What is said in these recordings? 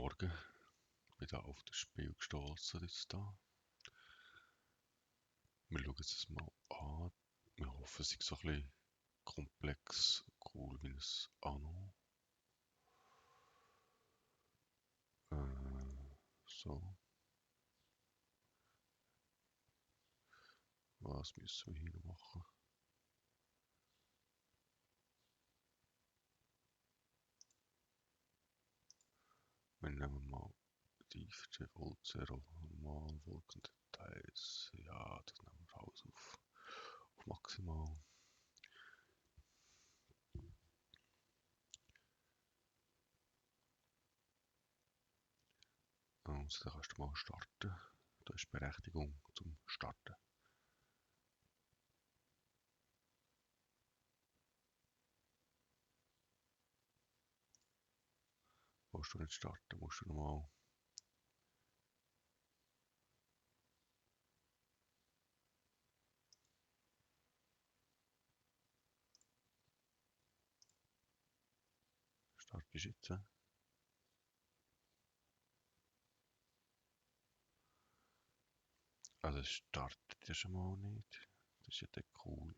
Morgen. Ich bin da auf das Spiel gestoßen jetzt da. Wir schauen es uns mal an. Wir hoffen, es ist so ein bisschen komplex, cool wie ein Anno. So. Was müssen wir hier noch machen? Wir nehmen mal die Volt Zero normal, Wolkendetails. Ja, das nehmen wir alles auf maximal. Also, dann kannst du mal starten. Da ist Berechtigung zum Starten. Willst du nicht starten, musst du nochmal. Start ist jetzt. Also es startet ja schon mal nicht. Das ist ja dann cool.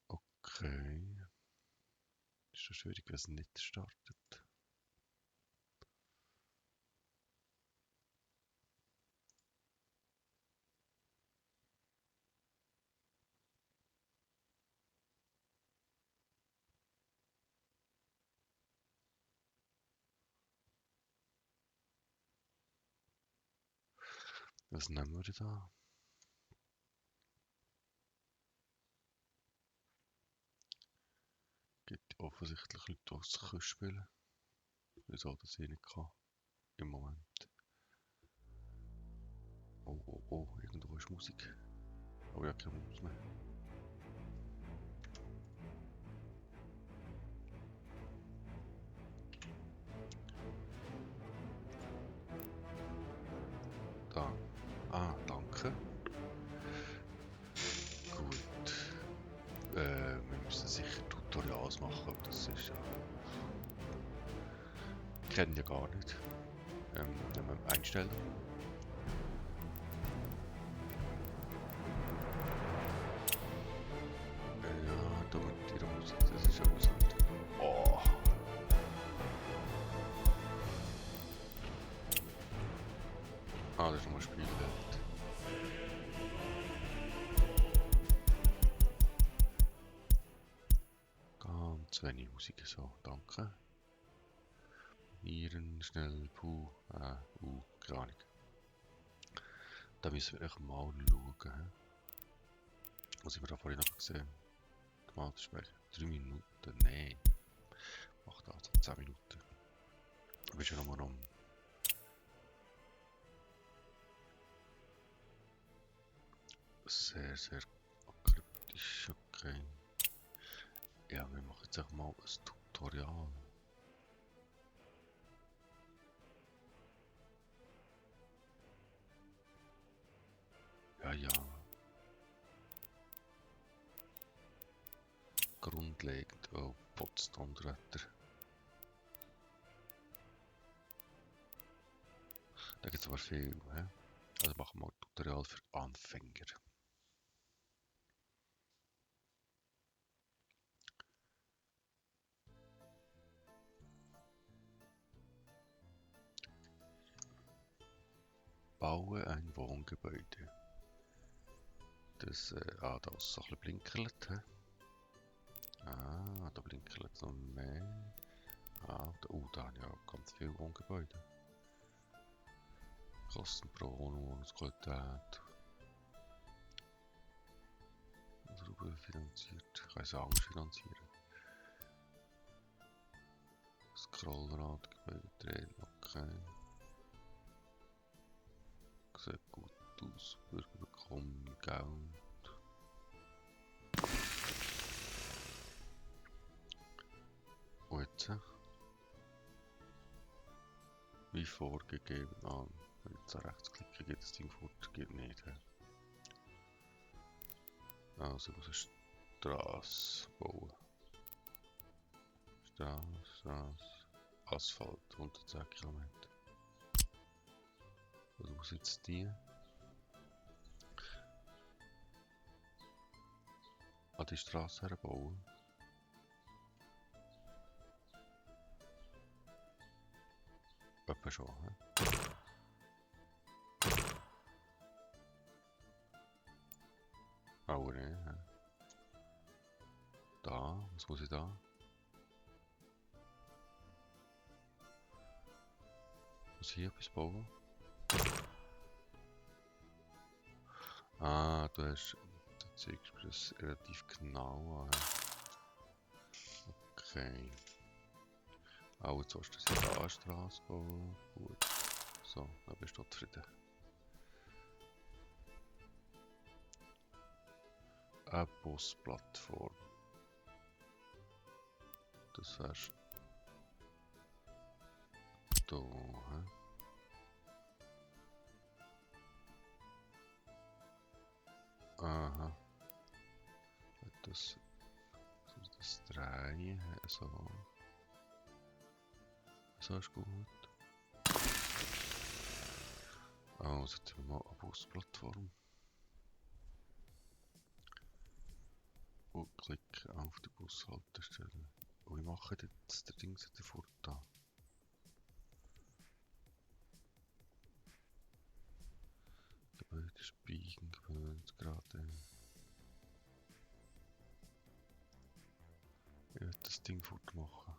Okay. Ist schon schwierig, wenn es nicht startet. Was nehmen wir da? Gibt offensichtlich Leute, die es spielen können. Wieso das ich nicht kann. Im Moment. Oh, oh, oh, irgendwo ist Musik. Aber ich habe keine Maus mehr. Da. Ah, danke. Gut. Wir müssen sicher Tutorials machen, aber das ist ja... Kennen ja gar nicht. Nehmen wir einstellen. Ja, da mit ihrer Musik, das ist ja was anderes. Oh. Ah, das ist nochmal Spielwelt. Ganz wenig Musik, so, danke. Nieren, schnell, puh, keine Ahnung. Da müssen wir echt mal schauen. Was haben wir da vorhin noch gesehen? Tomatenspeicher, 3 Minuten, nein. Macht also 10 Minuten. Du bist ja nochmal am... Sehr, sehr kryptisch, okay. Ja, wir machen jetzt auch mal ein Tutorial. Ja, ja. Grundlegend, oh, Potsdam-Wetter. Da gibt es aber viel, hä? Also machen wir ein Tutorial für Anfänger. Baue ein Wohngebäude. Das, da ist so ein bisschen blinkerlet, hä? Ah, da blinkerlet noch mehr. Ah, da habe ich ja ganz viele Wohngebäude. Kosten pro Wohnungsqualität. Darüber finanziert. Ich kann es anders finanzieren. Scrollrad, Gebäude drehen, okay. Sieht gut aus. Bürger bekommen Geld. Und jetzt? wie vorgegeben an. Wenn ich jetzt rechtsklicke, geht das Ding fort, geht nicht. Also ich muss eine Straße bauen. Straße, Asphalt, 110 Kilometer. Also muss jetzt die an die Straße herbauen. Etwa schon, Auch nicht, Da, was muss ich da? Muss ich hier etwas bauen? Ah, du zeigst mir das relativ genau an. Okay. Auch jetzt hast du das hier eine Straße bauen. Gut. So, dann bist du zufrieden. Eine Busplattform. Das wärst da, Aha. Das drehen, so. So ist gut. Also, jetzt haben wir mal eine Busplattform. Und klicken auf die Bushaltestelle. Und wie mache ich jetzt der Ding davor da? Gebäude spiegen, gewöhnt, gerade. Ich will das Ding fortmachen.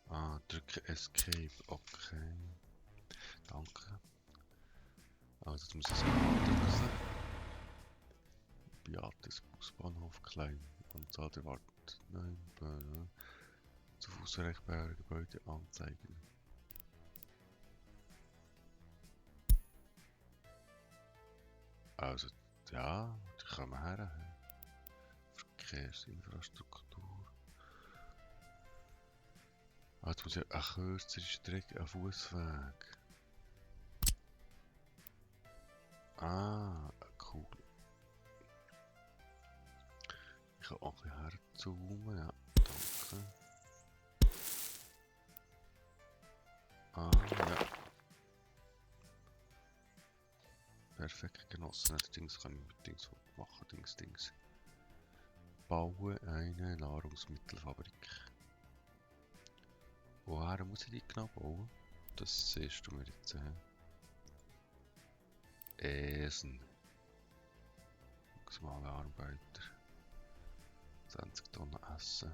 Ah, drücke Escape, okay. Danke. Also jetzt muss ich es lösen. Beates Busbahnhof klein. Anzahl der Wartet. Nein, zu Fuß erreichbare Gebäude anzeigen. Also, ja, die kommen her. Verkehrsinfrastruktur. Ah, jetzt muss ich eine kürzere Strecke, einen Fußweg. Ah, cool. Ich kann auch ein bisschen herzoomen, ja, danke. Ah, ja. Perfekt genossen. Das Dings kann ich mit Dings machen. Dings. Baue eine Nahrungsmittelfabrik. Woher muss ich die genau bauen? Das siehst du mir jetzt. Essen. Maximale Arbeiter. 20 Tonnen Essen.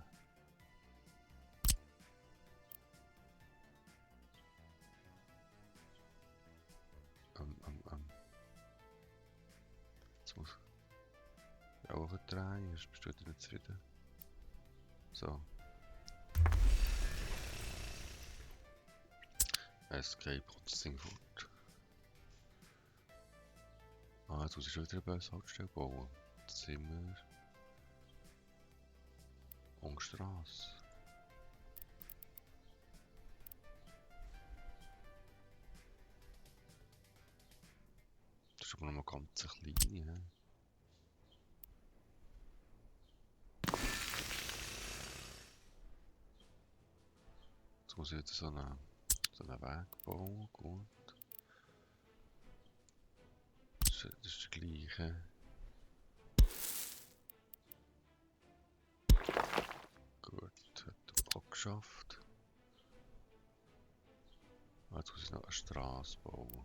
Jetzt muss ich auch drehen, sonst bist du wieder nicht zufrieden. So. Escape kommt das Ding fort. Ah, jetzt muss ich schon wieder eine Bushaltestelle bauen. Jetzt sind wir Straße. Das ist aber noch mal ganz klein. Jetzt muss ich jetzt so einen Weg bauen. Gut. Das ist der gleiche. Gut, hat er auch geschafft. Jetzt muss ich noch eine Straße bauen.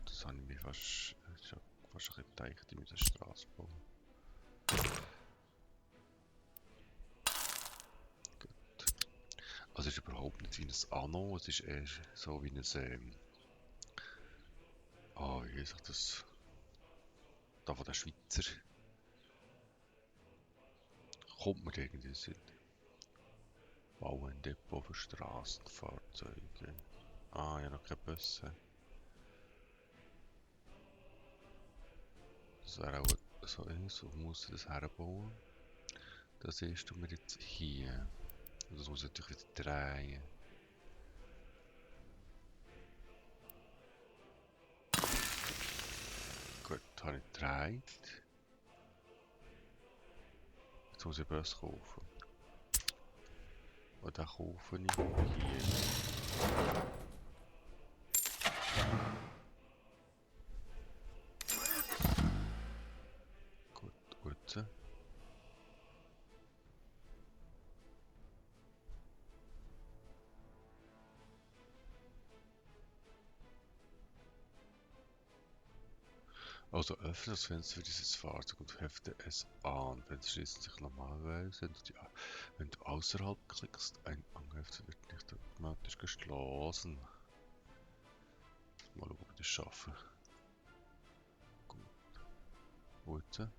Das habe ich mir fast ein bisschen gedacht, ich muss eine Straße bauen. Gut. Also es ist überhaupt nicht wie ein Anno, es ist eher so wie ein wie heißt das? Da von den Schweizer. Kommt mir irgendwie Sinn. Bauen ein Depot für Straßenfahrzeuge. Ah, ja, noch keine Busse. Das wäre auch so eins, wo muss ich das herbauen? Das siehst du mir jetzt hier. Also das das muss ich natürlich wieder drehen. Gut, habe ich gedreht. Jetzt muss ich Böse kaufen. Und dann kaufe ich hier. Gut. Also öffne das Fenster für dieses Fahrzeug und hefte es an. Fenster schließen sich normalerweise, wenn du außerhalb klickst. Ein Angriff wird nicht automatisch geschlossen. Mal schauen, ob ich das schaffe. Gut.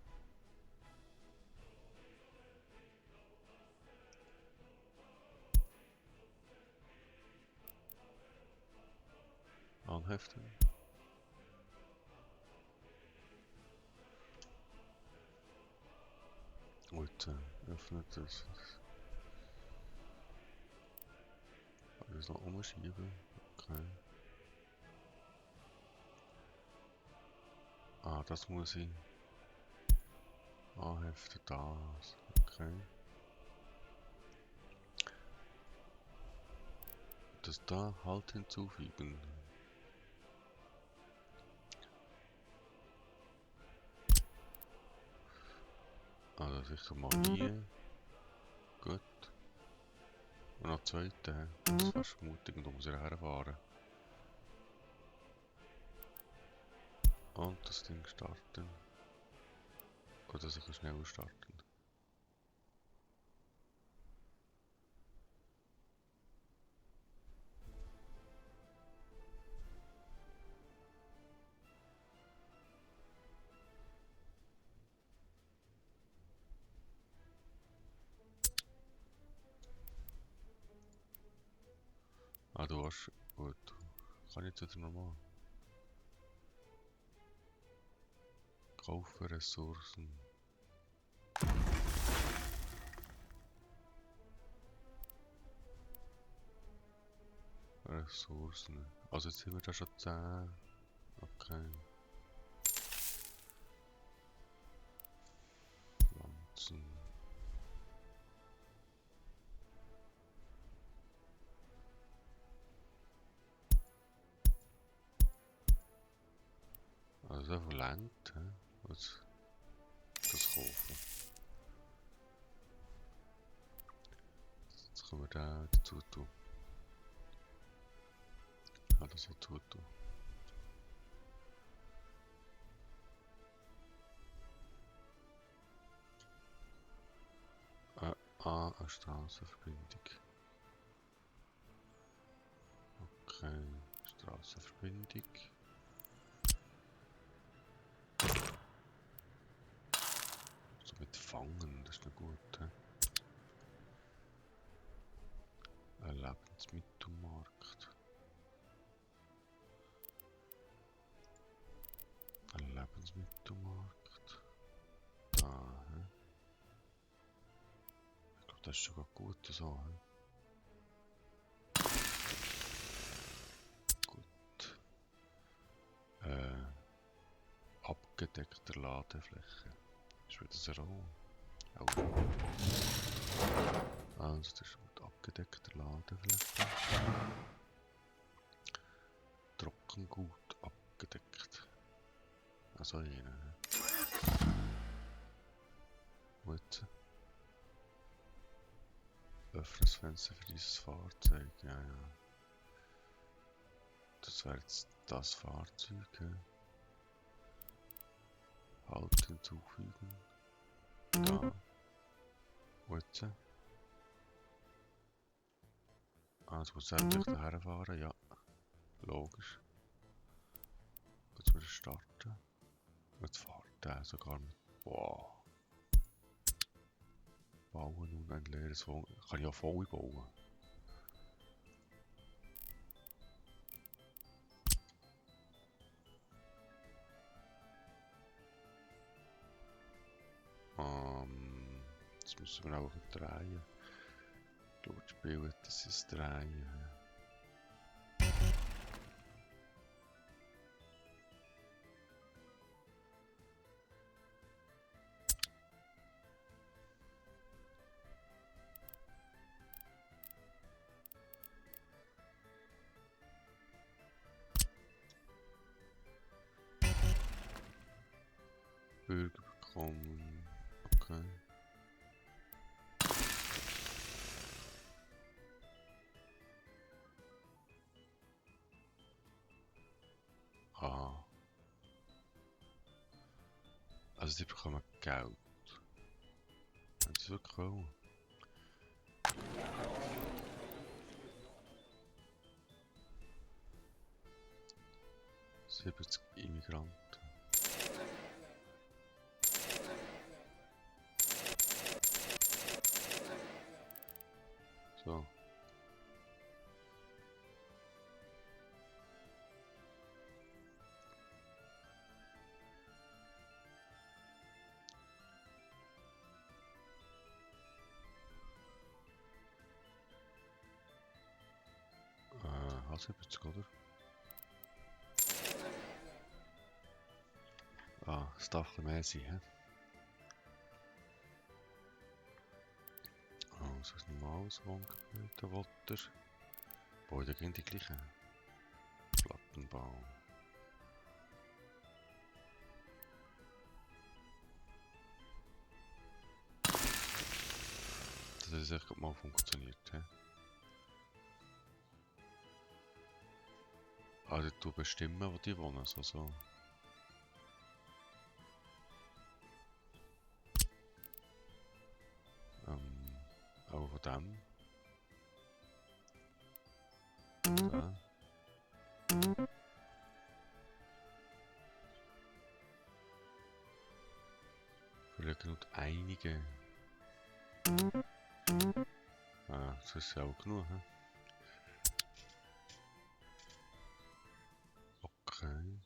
Anheften. Gut, öffnet es. Alles noch umschieben. Okay. Ah, das muss ich anheften, das. Okay. Das da halt hinzufügen. Also sicher mal hier. Gut. Und noch zweite. Das ist fast mutig und da muss ich herfahren. Und das Ding starten. Oder sicher schneller starten. Ah, du hast... Gut. Kann ich jetzt wieder nochmal? Kaufen Ressourcen. Ressourcen. Also jetzt sind wir da schon 10. Okay. Pflanzen. Also so verlangt, hä? Was? Das kaufen. Jetzt können wir da dazu tun. Alles dazu tun. Eine Straßenverbindung. Okay, Straßenverbindung. So mit Fangen, das ist noch gut. He? Ein Lebensmittelmarkt. Ein Lebensmittelmarkt. Da, he? Ich glaube, das ist sogar gut so. He? Gut. Abgedeckter Ladefläche. Ist wieder so roh. Also das ist mit abgedeckter Ladefläche. Trockengut abgedeckt. Also jene. Gut. Öffne das Fenster für dieses Fahrzeug. Ja. Das wäre jetzt das Fahrzeug. Halt hinzufügen. Da. Gut. Also muss ich natürlich daher fahren, ja. Logisch. Jetzt wieder starten. Jetzt fährt der sogar mit. Wow. Bauen und ein leeres Wohn. Kann ich auch voll bauen. Jetzt müssen wir auch drehen. Ich glaube, die Spiel, das ist drehen. Bürger bekommen. Okay. Aha. Also die bekommen Geld. Haben sie wirklich wollen? 70 Immigranten. So. Was 70, oder? Ah, es darf ein bisschen mehr sein, hä? Also ein normales Wohngebiet, will er. Boah, da gehen die gleichen. Plattenbau. Das hat echt mal funktioniert, hä? Also du bestimmen, wo die wohnen, so. Auch von dem. Da. Vielleicht nur einige. Ah, das ist ja auch genug, hä? Okay.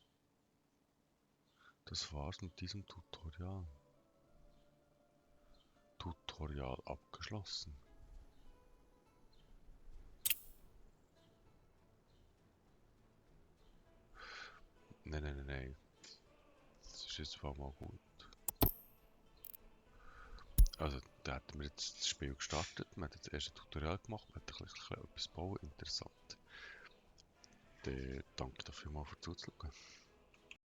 Das war's mit diesem Tutorial. Tutorial abgeschlossen. Nein. Das ist jetzt mal gut. Also, da hatten wir jetzt das Spiel gestartet. Wir haben das erste Tutorial gemacht. Wir haben ein bisschen etwas bauen. Interessant. Dann danke dafür mal für Zuschauen.